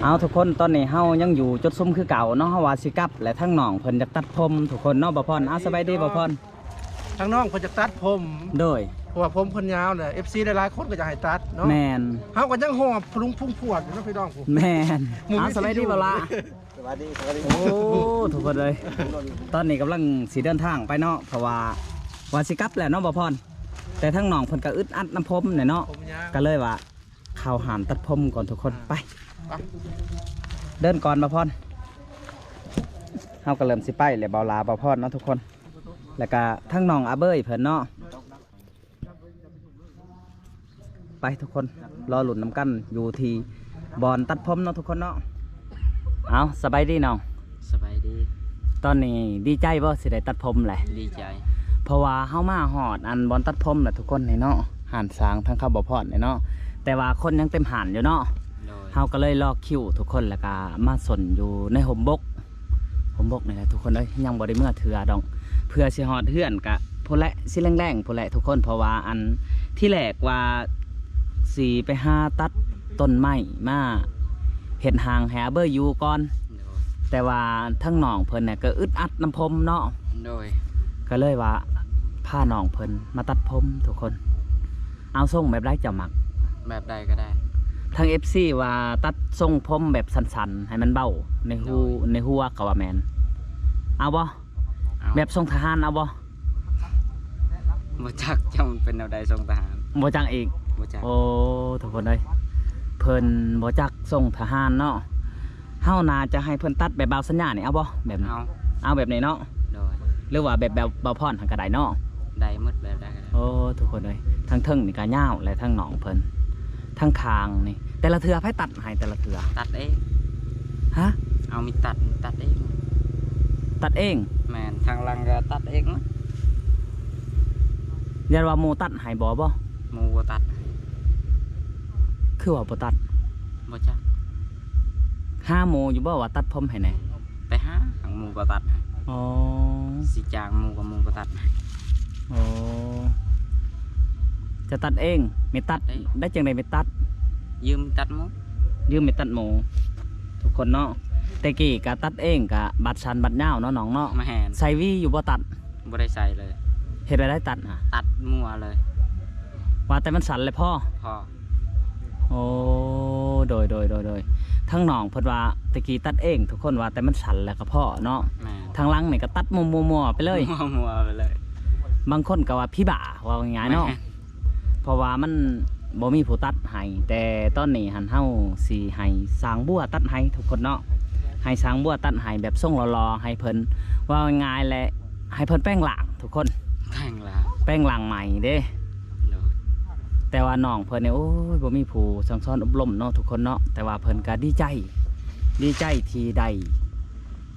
ເອົາທຸກຄົນ ຕອນນີ້ເຮົາຍັງຢູ່ຈຸດຊຸມຄືເກົ່າເນາະ ເຮົາວ່າຊິກັບ ແລະ ທາງນ້ອງເພິ່ນຢາກຕັດຜົມທຸກຄົນເນາະ ບ່າວພອນ. ເອົາ ສະບາຍດີບ່າວພອນ. ທາງນ້ອງເພິ່ນຈະຕັດຜົມ ໂດຍ ເພາະວ່າຜົມເພິ່ນຍາວແຫຼະ ເອັຟຊີ ຫຼາຍໆຄົນກໍຢາກໃຫ້ຕັດເນາະ. ແມ່ນ ເຮົາກໍຍັງຮອບລຸງພຸງພວດຢູ່ເນາະພີ່ນ້ອງ. ແມ່ນ ເອົາ ສະບາຍດີບ່າວຫຼ້າ. ສະບາຍດີ ສະບາຍດີ. ໂອ້ ທຸກຄົນເອີຍ ຕອນນີ້ກຳລັງຊິເດີນທາງໄປເນາະ ເພາະວ່າ ວ່າຊິກັບແລ້ວເນາະບ່າວພອນ ແຕ່ທາງນ້ອງເພິ່ນກໍອຶດອັດນຳຜົມແຫຼະເນາະ ຜົມຍາວ ກໍເລີຍວ່າ ເຂົ້າຮ້ານຕັດຜົມກ່ອນທຸກຄົນ. ອ່າ ໄປ ໄປ ເດີນກ່ອນບ່າວພອນ. ເຮົາກໍເລີ່ມຊິໄປແລ້ວ ບ່າວຫຼ້າ ບ່າວພອນເນາະທຸກຄົນ ແລ້ວກໍທາງນ້ອງອາເບີຍເພິ່ນເນາະ. ໄປທຸກຄົນ ລໍລຸ້ນນຳກັນຢູ່ທີ່ບ່ອນຕັດຜົມເນາະທຸກຄົນເນາະ. ເອົາ ສະບາຍດີນ້ອງ. ສະບາຍດີ. ຕອນນີ້ດີໃຈບໍ່ ຊິໄດ້ຕັດຜົມແຫຼະ? ດີໃຈ ເພາະວ່າເຮົາມາຮອດອັນບ່ອນຕັດຜົມແລ້ວທຸກຄົນນີ້ເນາະ ຮ້ານຊ່າງທາງເຂົາບໍ່ພອດນີ້ເນາະ ແຕ່ວ່າຄົນຍັງເຕັມຮ້ານຢູ່ເນາະ. ໂດຍ ເຮົາກໍເລີຍລໍຄິວທຸກຄົນ ແລ້ວກໍມາສົນຢູ່ໃນຮົ່ມບົກ ຮົ່ມບົກນີ້ແຫຼະທຸກຄົນເອີຍ ຍັງບໍ່ໄດ້ເມືອເທື່ອດອກ ເພື່ອຊິຮອດເຮືອນກະພຸ້ນແຫຼະ ຊິແລງໆພຸ້ນແຫຼະທຸກຄົນ. ເພາະວ່າອັນທີແລກວ່າຊິໄປຫາຕັດຕົ້ນໄມ້ມາເຮັດຮ່າງໃຫ້ອາເບີຍຢູ່ກ່ອນ ໂດຍ ແຕ່ວ່າທາງນ້ອງເພິ່ນນະກໍອຶດອັດນຳຜົມເນາະ. ໂດຍ ກໍເລີຍວ່າພານ້ອງເພິ່ນມາຕັດຜົມທຸກຄົນ. ເອົາ ຊົງແບບໃດເຈົ້າມັກ? ແບບໃດກໍໄດ້. ທາງເອັຟຊີວ່າຕັດຊົງຜົມແບບສັ້ນໆ ໃຫ້ມັນເບົາໃນຫູ ໂດຍ ໃນຫົວ ເຂົາວ່າແມ່ນ. ເອົາບໍ່? ເອົາ. ແບບຊົງທະຫານເອົາບໍ່? ບໍ່ຈັກ ເຈົ້າມັນເປັນແນວໃດຊົງທະຫານ? ບໍ່ຈັກອີກ? ບໍ່ຈັກ. ໂອ້ ທຸກຄົນເອີຍ ເພິ່ນບໍ່ຈັກຊົງທະຫານເນາະ. ເຮົາໜ້າຈະໃຫ້ເພິ່ນຕັດແບບບ່າວສັນຍານີ້ ເອົາບໍ່? ແບບນີ້ ເອົາ ເອົາແບບນີ້ເນາະ. ໂດຍ ຫຼືວ່າແບບ ແບບບ່າວພອນຫັ້ນກໍໄດ້ເນາະ. ໄດ້ໝົດ ແບບໃດກໍໄດ້. ໂອ້ ທຸກຄົນເອີຍ ທາງເທິງນີ້ກໍຍາວ ແລະ ທາງໜອງເພິ່ນ ທາງຂ້າງນີ້ ແຕ່ລະເທື່ອໃຜຕັດໃຫ້ແຕ່ລະເທື່ອ? ຕັດເອງ. ຮະ? ເອົາມີດຕັດ ຕັດເອງ. ຕັດເອງ? ແມ່ນ ທາງຫຼັງກໍຕັດເອງໝົດ. ຢ້ານວ່າໝູ່ຕັດໃຫ້ບໍ່? ບໍ່ ໝູ່ບໍ່ຕັດໃຫ້. ຄືວ່າບໍ່ຕັດ? ບໍ່ຈັກ. ຫາໝູ່ຢູ່ບໍ່ວ່າຕັດຜົມໃຫ້ແດ່? ໄປຫາ ຫາໝູ່ກໍຕັດໃຫ້. ອໍ ຊິຈ້າງໝູ່ກໍໝູ່ກໍຕັດໃຫ້. ອໍ ຈະຕັດເອງ ມີດຕັດ ເອງ ໄດ້ຈັ່ງໃດມີດຕັດ? ຢືມຕັດໝູ່ ຢືມມີດຕັດໝູ່ ທຸກຄົນເນາະ. ແຕ່ກີ້ກະຕັດເອງກະບາດສັ້ນບາດຍາວເນາະນ້ອງເນາະ. ແມ່ນ. ໃສ່ຫວີຢູ່ບໍ່ຕັດ? ບໍ່ໄດ້ໃສ່ເລີຍ. ເຮັດແບບໃດຕັດຫະ? ຕັດມົວເລີຍ. ວ່າແຕ່ມັນສັ້ນແລ້ວພໍ? ພໍ. ໂອ້ ໂດຍ ໂດຍ ໂດຍ ໂດຍ. ທາງນ້ອງເພິ່ນວ່າແຕ່ກີ້ຕັດເອງ ທຸກຄົນວ່າແຕ່ມັນສັ້ນແລ້ວກໍພໍເນາະ. ແມ່ນ. ທາງຫຼັງນີ້ກໍຕັດມົວໆໄປເລີຍ. ມົວໆໄປເລີຍ. ບາງຄົນກໍວ່າຜີບ້າ ເວົ້າງ່າຍໆເນາະ. ແມ່ນ. ເພາະວ່າມັນບໍ່ມີຜູ້ຕັດໃຫ້ ແຕ່ຕອນນີ້ຫັ້ນເຮົາຊິໃຫ້ຊ່າງບົວຕັດໃຫ້ທຸກຄົນເນາະ. ໃຫ້ຊ່າງບົວຕັດໃຫ້ແບບຊົງຫຼໍ່ໆ ໃຫ້ເພິ່ນ ເວົ້າງ່າຍໆແຫຼະ ໃຫ້ເພິ່ນແປງຮ່າງທຸກຄົນ. ແປງຮ່າງ ແປງຮ່າງໃໝ່ເດ້. ໂດຍ. ແຕ່ວ່ານ້ອງເພິ່ນນີ້ ໂອ້ຍ ບໍ່ມີຜູ້ສັ່ງສອນອົບຮົມເນາະທຸກຄົນເນາະ. ແຕ່ວ່າເພິ່ນກໍດີໃຈ ດີໃຈທີ່ໄດ້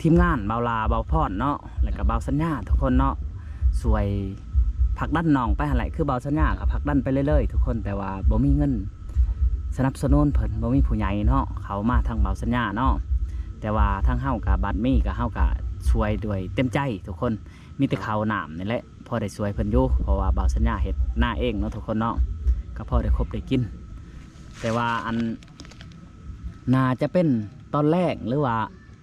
ທີມງານບ່າວຫຼ້າ ບ່າວພອນເນາະ ແລ້ວກໍບ່າວສັນຍາທຸກຄົນເນາະ ຊ່ວຍຜັກດັນນ້ອງໄປຫັ້ນແຫຼະ. ຄືບ່າວສັນຍາກໍຜັກດັນໄປເລື້ອຍໆທຸກຄົນ ແຕ່ວ່າບໍ່ມີເງິນສະໜັບສະໜູນເພິ່ນ ບໍ່ມີຜູ້ໃຫຍ່ເນາະ ເຂົ້າມາທາງບ່າວສັນຍາເນາະ. ແຕ່ວ່າທາງເຮົາກໍບາດມີກໍເຮົາກໍຊ່ວຍດ້ວຍເຕັມໃຈທຸກຄົນ. ມີແຕ່ເຂົ້ານ້ຳນີ້ແຫຼະ ພໍໄດ້ຊ່ວຍເພິ່ນຢູ່ ເພາະວ່າບ່າວສັນຍາເຮັດນາເອງເນາະທຸກຄົນເນາະ ກໍພໍໄດ້ຄົບໄດ້ກິນ. ແຕ່ວ່າອັນ ໜ້າຈະເປັນຕອນແລງ ຫຼືວ່າ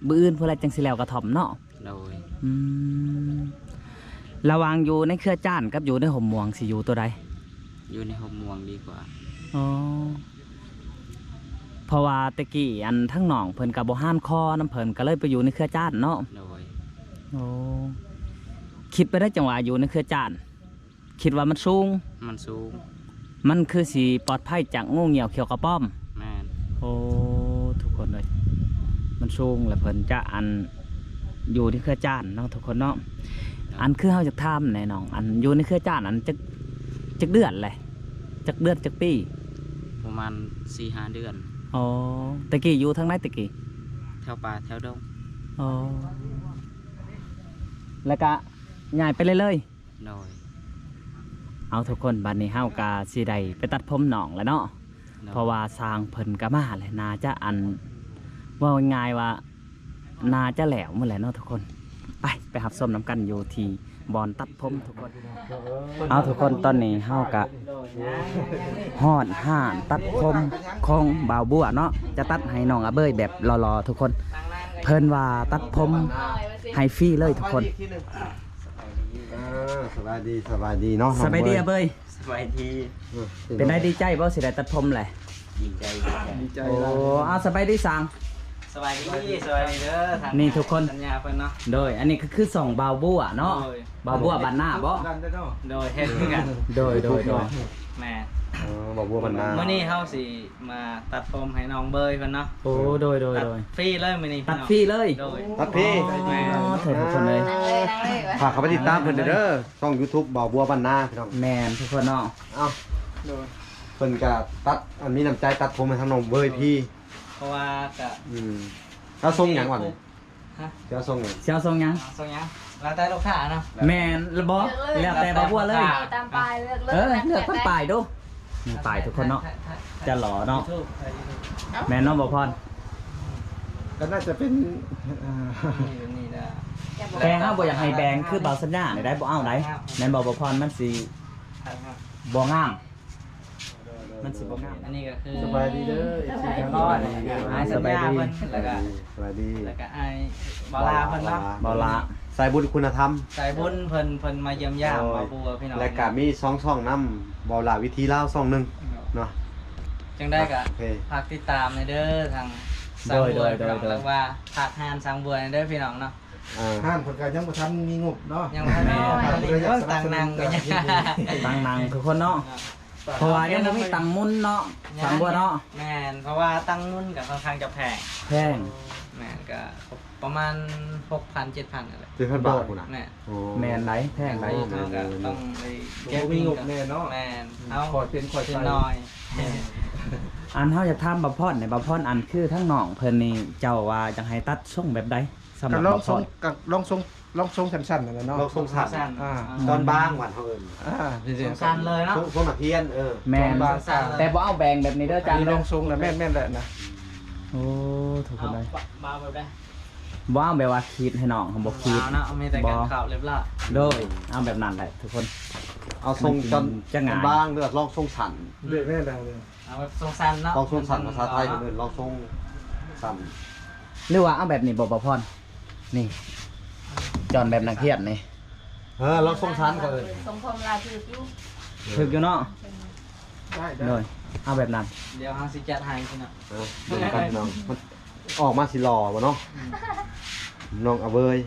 ມື້ອື່ນພຸ້ນແຫຼະ ຈັ່ງຊິແລ້ວກະທ່ອມເນາະ. ໂດຍ. ອືມ ລະຫວ່າງຢູ່ໃນເຄືອຈານກັບຢູ່ໃນຮົ່ມມ່ວງ ຊິຢູ່ໂຕໃດ? ຢູ່ໃນຮົ່ມມ່ວງດີກວ່າ. ອໍ ເພາະວ່າແຕ່ກີ້ອັນທາງນ້ອງເພິ່ນກໍບໍ່ຮານຄໍນຳເພິ່ນ ກໍເລີຍໄປຢູ່ໃນເຄືອຈານເນາະ. ໂດຍ. ໂອ້ ຄິດໄປໄດ້ຈັ່ງວ່າຢູ່ໃນເຄືອຈານ ຄິດວ່າມັນສູງ? ມັນສູງ. ມັນຄືຊິປອດໄພຈາກງູງຽວຂຽວກະປອມ. ແມ່ນ. ໂອ້ ທຸກຄົນເອີຍ ມັນສູງ ແລ້ວເພິ່ນຈະອັນ ຢູ່ໃນເຄືອຈານເນາະທຸກຄົນເນາະ. ອັນຄືເຮົາຢາກຖາມແດ່ນ້ອງ ອັນຢູ່ໃນເຄືອຈານອັນຈັກ ຈັກເດືອນແຫຼະ? ຈັກເດືອນຈັກປີ? ປະມານສີ່ຫ້າເດືອນ. ອໍ ແຕ່ກີ້ຢູ່ທາງໃດແຕ່ກີ້? ແຖວປ່າແຖວດົງ. ອໍ ແລ້ວກະຍ້າຍໄປເລື້ອຍໆ? ໂດຍ. ເອົາ ທຸກຄົນ ບັດນີ້ເຮົາກະຊິໄດ້ໄປຕັດຜົມນ້ອງແລ້ວເນາະ. ໂດຍ. ເພາະວ່າຊ່າງເພິ່ນກະມາແລ້ວ ໜ້າຈະອັນ ເວົ້າງ່າຍໆວ່າ ໜ້າຈະແລ້ວໝົດແລ້ວເນາະທຸກຄົນ. ໄປ ໄປຮັບຊົມນຳກັນຢູ່ທີ່ ບ່ອນຕັດຜົມທຸກຄົນ. ເອົາ ທຸກຄົນ ຕອນນີ້ເຮົາກະຮອດຮ້ານຕັດຜົມຂອງບ່າວບົວເນາະ, ຈະຕັດໃຫ້ນ້ອງອາເບີຍແບບຫຼໍ່ໆ ທຸກຄົນ. ເພິ່ນວ່າຕັດຜົມໃຫ້ຟຣີເລີຍທຸກຄົນ. ເອີ ສະບາຍດີ ສະບາຍດີເນາະ ສະບາຍດີອາເບີຍ. ສະບາຍດີ. ເອີ ເປັນໄດ ດີໃຈບໍ່ ຊິໄດ້ຕັດຜົມແຫຼະ? ດີໃຈ ດີໃຈ. ໂອ້ ເອົາ ສະບາຍດີສາງ. ສະບາຍດີ ສະບາຍດີເດີ ທາງ ນີ້ທຸກຄົນ ສັນຍາເພິ່ນເນາະ. ໂດຍ ອັນນີ້ກໍຄືຊ່ອງບ່າວບົວເນາະ. ໂດຍ ບ່າວບົວບ້ານນາບໍ່? ໂດຍ ເຮັດຄືກັນ. ໂດຍ ໂດຍ ໂດຍ ແມ່ນ. ເອີ ບ່າວບົວບ້ານນາ. ມື້ນີ້ເຮົາຊິມາຕັດຜົມໃຫ້ນ້ອງເບີຍເພິ່ນເນາະ. ໂອ້ ໂດຍ ໂດຍ ໂດຍ ຕັດຟຣີເລີຍມື້ນີ້ ຕັດຟຣີເລີຍ. ໂດຍ ຕັດຟຣີ. ແມ່ນ ເອີ ທຸກຄົນເອີຍ ນັ່ງເລີຍ ນັ່ງເລີຍ. ຝາກເຂົ້າໄປຕິດຕາມເພິ່ນເດີ ຊ່ອງຢູທູບບ່າວບົວບ້ານນາ ພີ່ນ້ອງ. ແມ່ນ ທຸກຄົນເນາະ. ເອົ້າ ໂດຍ ເພິ່ນກະຕັດ ອັນ ມີນ້ຳໃຈຕັດຜົມໃຫ້ທາງນ້ອງເບີຍພີ້. ເພາະວ່າກະ ອືມ ເອົາຊົງຫຍັງວະນີ້? ຮະ? ຊິເອົາຊົງຫຍັງ? ຊິເອົາຊົງຫຍັງ? ເອົາຊົງຫຍັງ? ແລ້ວແຕ່ລູກຄ້າເນາະ. ແມ່ນ ແລ້ວບໍ່? ເລືອກເລີຍ ແລ້ວແຕ່ບ່າວບົວເລີຍ. ຕາມປ້າຍ ເລືອກເລີຍ. ເອີ ເລືອກເບິ່ງປ້າຍດູ. ນີ້ປ້າຍທຸກຄົນເນາະ. ຈະຫຼໍ່ເນາະ. ແມ່ນເນາະ ບ່າວພອນ? ກໍໜ້າຈະເປັນ ເອີ ນີ້ ນີ້ນະ. ແຕ່ເຮົາບໍ່ຢາກໃຫ້ແບ່ງຄືບ່າວສັນຍານີ້ໄດ໋ ບໍ່ເອົາໄດ໋. ແມ່ນບໍ່ ບ່າວພອນ? ມັນຊິ ບໍ່ງາມ ມັນຊິບໍ່ງາມ. ອັນນີ້ກໍຄື ສະບາຍດີເດີ ເອັຟຊີ ທັງຫຼາຍ. ອ້າຍສັນຍາເພິ່ນ ແລ້ວກໍ ສະບາຍດີ ແລ້ວກໍອ້າຍບ່າວລາເພິ່ນເນາະ. ບ່າວລາ ສາຍບຸນຄຸນນະທຳ ສາຍບຸນເພິ່ນ ເພິ່ນມາຢ້ຽມຢາມ ໂດຍ ມາບົວພີ່ນ້ອງ. ແລ້ວກໍມີສອງຊ່ອງນຳ ບ່າວລາວິຖີລາວຊ່ອງໜຶ່ງເນາະ. ຈັ່ງໃດກໍ ໂອເຄ ຝາກຕິດຕາມແດ່ເດີ ທາງສາງບົວ ໂດຍ ພີ່ນ້ອງ ໂດຍ ແລ້ວວ່າຝາກຮ້ານສາງບົວແດ່ເດີພີ່ນ້ອງເນາະ. ເອີ ຮ້ານເພິ່ນກໍຍັງບໍ່ທັນມີງົບເນາະ. ຍັງບໍ່ທັນມີງົບ ເອີ ເພິ່ນກໍຢາກສະໜັບສະໜູນ ຕັ້ງນັ່ງ ຕັ້ງນັ່ງຄືຄົນເນາະ. ເອີ ເພາະວ່າຍັງບໍ່ມີຕັ່ງມຸນເນາະ ແມ່ນ ສາງບົວເນາະ. ແມ່ນ ເພາະວ່າຕັ່ງມຸນກໍຄ່ອນຂ້າງຈະແພງ ແພງ. ແມ່ນ ກໍປະມານຫົກພັນ ເຈັດພັນນັ້ນແຫຼະ ເຈັດພັນບາດພຸ້ນນະ. ແມ່ນ ໂອ້ ແມ່ນໄດ໋ ແພງໄດ໋. ເຮົາກໍຕ້ອງໄດ້ ບໍ່ມີງົບແນ່ເນາະ. ແມ່ນ ເຮົາຄ່ອຍເປັນຄ່ອຍໄປ ໜ້ອຍ. ແມ່ນ ອັນ ເຮົາຢາກຖາມບ່າວພອນແດ່ ບ່າວພອນ ອັນ ຄືທັງນ້ອງເພິ່ນນີ້ ເຈົ້າວ່າຢາກໃຫ້ຕັດຊົງແບບໃດ? ສຳລັບ ກໍລອງຊົງ ກໍລອງຊົງ ລອງຊົງສັ້ນໆ ນັ້ນແຫຼະເນາະ. ລອງຊົງສັ້ນ ອ່າ ອືມ ຈອນບາງ ບ້ານເຮົາເອີ້ນ ອ່າ ຊັ້ນເລີຍເນາະ. ຊົງ ຊົງນັກຮຽນ ເອີ ແມ່ນ ແຕ່ບໍ່ເອົາແບ່ງແບບນີ້ເດີ ຈານ ລອງຊົງນະ. ແມ່ນ ແມ່ນແຫຼະນະ. ໂອ້ ທຸກຄົນເອີຍ ເອົາ ບາງແບບໃດ? ບໍ່ເອົາແບບວ່າຂີດໃຫ້ນ້ອງ ບໍ່ຂີດເນາະ. ມີແຕ່ການເຂົ້າລຽບລ້ອຍ. ໂດຍ ເອົາແບບນັ້ນແຫຼະທຸກຄົນ. ເອົາຊົງຈອນ ຈອນບາງ ຫຼືວ່າລອງຊົງສັ້ນ. ແມ່ນແລ້ວ ເອົາແບບຊົງສັ້ນເນາະ. ລອງຊົງສັ້ນ ພາສາໄທເພິ່ນເອີ້ນລອງຊົງສັ້ນ. ຫຼືວ່າເອົາແບບນີ້ບໍ່ ບ່າວພອນ? ນີ້ ຈອນແບບນັກຮຽນນີ້. ເອີ ລອງຊົງສັ້ນກໍເອີ້ນ ຊົງຜົມລາວຖືກຢູ່ ຖືກຢູ່ເນາະ. ໄດ້ ໄດ້ ໂດຍ ເອົາແບບນັ້ນ. ດຽວເຮົາຊິຈັດໃຫ້ພີ່ນ້ອງ. ເອີ ເບິ່ງກັນພີ່ນ້ອງ ມັນອອກມາຊິຫຼໍ່ບໍ່ເນາະ. ອືມ ນ້ອງອາເວີຍ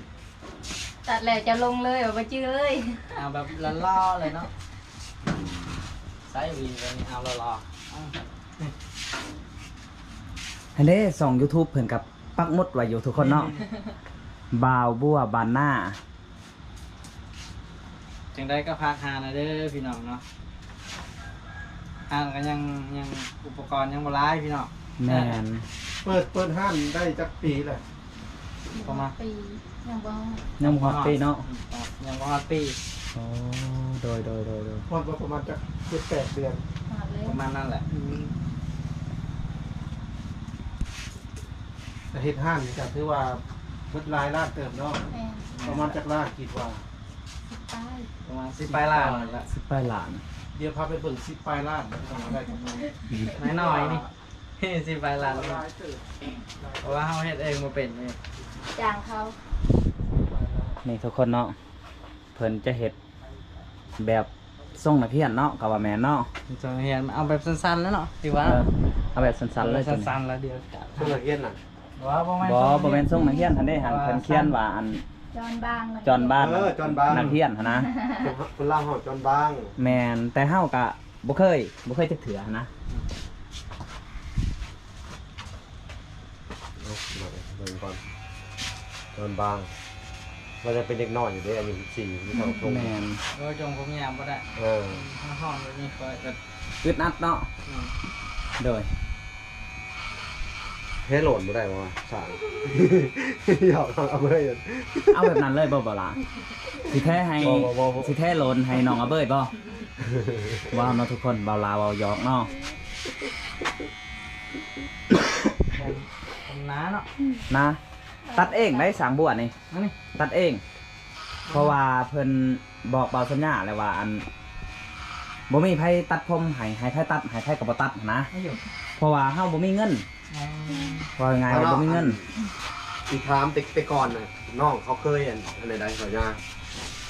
ຕັດແລ້ວຈະລົງເລີຍ ບໍ່ຈື່ເລີຍ. ເອົາແບບຫຼໍ່ໆ ເລີຍເນາະ. ໃສ່ຫວີແບບນີ້ ເອົາຫຼໍ່ໆ. ອັນເດ້ ຊ່ອງຢູທູບເພິ່ນກໍປັກໝຸດໄວ້ຢູ່ທຸກຄົນເນາະ. ບ່າວບົວບ້ານນາ. ຈັ່ງໃດກໍຝາກຮ້ານແດ່ເດີພີ່ນ້ອງເນາະ. ຮ້ານກໍຍັງ ຍັງ ອຸປະກອນຍັງບໍ່ຫຼາຍພີ່ນ້ອງ. ແມ່ນ ເປີດ ເປີດຮ້ານໄດ້ຈັກປີແລ້ວ? ປະມານປີ ຍັງບໍ່ຮອດ ຍັງບໍ່ຮອດປີເນາະ. ອືມ ຍັງບໍ່ຮອດປີ. ໂອ້ ໂດຍ ໂດຍ ໂດຍ ໂດຍ. ຮອດບໍ່ ປະມານຈັກເຈັດແປດເດືອນ ຮອດແລ້ວ ປະມານນັ້ນແຫຼະ. ອືມ ແຕ່ເຮັດຮ້ານນີ້ກໍຖືວ່າເບິດຫຼາຍລ້ານເຕີບເນາະ. ແມ່ນ ປະມານຈັກລ້ານຄິດວ່າ? ປາຍ ປະມານສິບປາຍລ້ານນັ້ນແຫຼະ ສິບປາຍລ້ານ. ດຽວພາໄປເບິ່ງສິບປາຍລ້ານ ໄດ້ປະມານ ນ້ອຍໆ ນີ້ ສິບປາຍລ້ານ ເພາະວ່າເຮົາເຮັດເອງບໍ່ເປັນເດ້ ຈ້າງເຂົາ. ນີ້ທຸກຄົນເນາະ ເພິ່ນຈະເຮັດ ແບບຊົງນັກຮຽນເນາະ ກໍວ່າແມ່ນເນາະ. ຊົງນັກຮຽນ ເອົາແບບສັ້ນໆ ແລ້ວເນາະ ທີ່ວ່າ ເອີ ເອົາແບບສັ້ນໆ ເລີຍ ເອົາສັ້ນໆ ແລ້ວດຽວຈະ ຊົງນັກຮຽນນະ. ບໍ່ ບໍ່ແມ່ນ ບໍ່ ບໍ່ແມ່ນຊົງນັກຮຽນຫັ້ນເດ້. ຫັ້ນເພິ່ນຂຽນວ່າ ອັນ ຈອນບາງ ຈອນບາງ ເອີ ຈອນບາງ ນັກຮຽນຫັ້ນນະ. ຄົນລາວເຮົາຈອນບາງ. ແມ່ນ ແຕ່ເຮົາກະບໍ່ເຄີຍ ບໍ່ເຄີຍຈັກເທື່ອຫັ້ນນະ. ເອົາ ເບິ່ງກ່ອນ ຕອນບາງ ວ່າຈະເປັນເດັກນ້ອຍຢູ່ເດ້ ອາຍຸສິບສີ່ ມີເຂົາຊົງ. ແມ່ນ ເອີ ຈົ່ງຜົມຍາວບໍ່ໄດ້. ເອີ ຮ້ອນໆ ແບບນີ້ຂ້ອຍກໍອຶດອັດເນາະ. ອືມ ໂດຍ ເທໂຫຼນບໍ່ໄດ້ບໍ່ວ່າຊ່າງ ຫຍອກນ້ອງອາເບີຍ. ເອົາແບບນັ້ນເລີຍບໍ່ ບ່າວລາ? ຊິເທໃຫ້ ບໍ່ ບໍ່ ບໍ່ ຊິເທໂຫຼນໃຫ້ນ້ອງອາເບີຍບໍ່? ເວົ້າເນາະທຸກຄົນ ບ່າວລາເວົ້າຫຍອກເນາະ. ໜາເນາະ ໜາ. ຕັດເອງໄດ໋ ສາງບົວນີ້ ອັນນີ້ຕັດເອງ. ເພາະວ່າເພິ່ນບອກເບົາສັນຍາແລ້ວວ່າ ອັນ ບໍ່ມີໃຜຕັດຜົມໃຫ້ ໃຫ້ໃຜຕັດ ໃຫ້ໃຜກໍບໍ່ຕັດຫັ້ນນະ ເພາະວ່າເຮົາບໍ່ມີເງິນ ເວົ້າງ່າຍໆວ່າບໍ່ມີເງິນ. ຊິຖາມແຕ່ ແຕ່ກ່ອນນະ ນ້ອງເຂົາເຄີຍ ອັນ ອັນໃດໆ ເຂົາຈະ